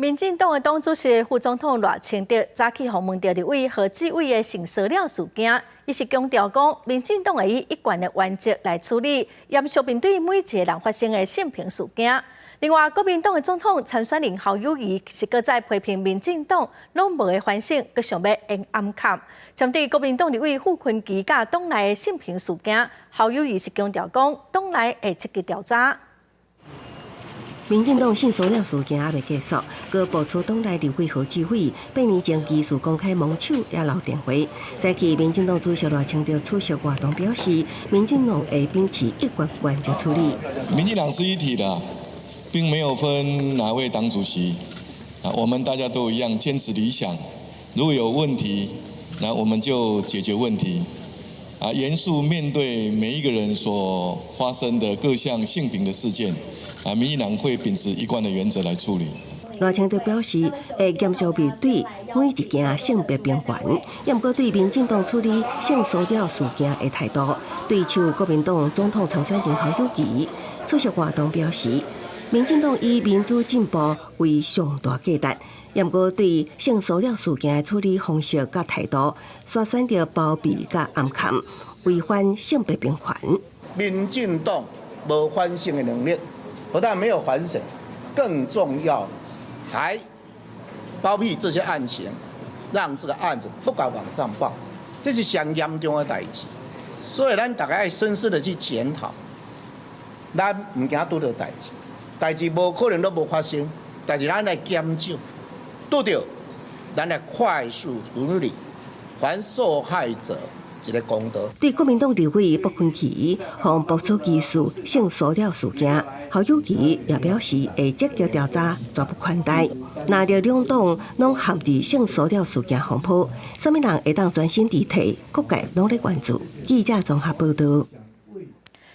民進黨的黨主席副總統賴清德早起予問著立委賀志偉的性騷擾事件，伊是強調講，民進黨會以一貫的原則來處理，嚴肅面對每一個人發生的性平事件。另外，國民黨的總統參選人侯友宜是閣再批評民進黨攏無咧反省，閣想欲演暗崁。針對國民黨立委傅崐萁佮黨內的性平事件，侯友宜是強調講，黨內會積極調查。民進黨性騷擾事件猶未結束，閣爆出黨內立委賀志偉8年前疑似公開摸手也留電話。早起民進黨主席賴清德出席活動表示，民進黨會秉持一貫原則處理。民進黨是一體的，並沒有分哪位黨主席，啊，我們大家都一樣堅持理想。如果有問題，那我們就解決問題，啊，嚴肅面對每一個人所發生的各項性平的事件。啊，民進黨會秉持一貫的原則來處理。賴清德表示，會嚴肅面對每一件性別平權，也毋過對民進黨處理性騷擾事件的態度，對手國民黨總統參選人侯友宜出席活動表示，民進黨以民主進步為上大價值，也毋過對性騷擾事件的處理方式佮態度，煞選擇包庇佮暗崁，違反性別平權。民進黨無反省的能力。不但沒有反省，更重要，還包庇這些案情，讓這個案子不敢往上報，這是上嚴重的代誌。所以咱大家愛深思的去檢討，咱毋驚拄著代誌，代誌無可能攏無發生，但是咱來減少，拄著，咱來快速處理，還受害者一個公道。對國民黨立委傅崐萁予爆出疑似性騷擾事件，侯友宜也表示會積極調查，絕不寬待。若著兩黨攏陷佇性騷擾事件風波，啥物人會當全身而退，各界攏咧關注。記者綜合報道。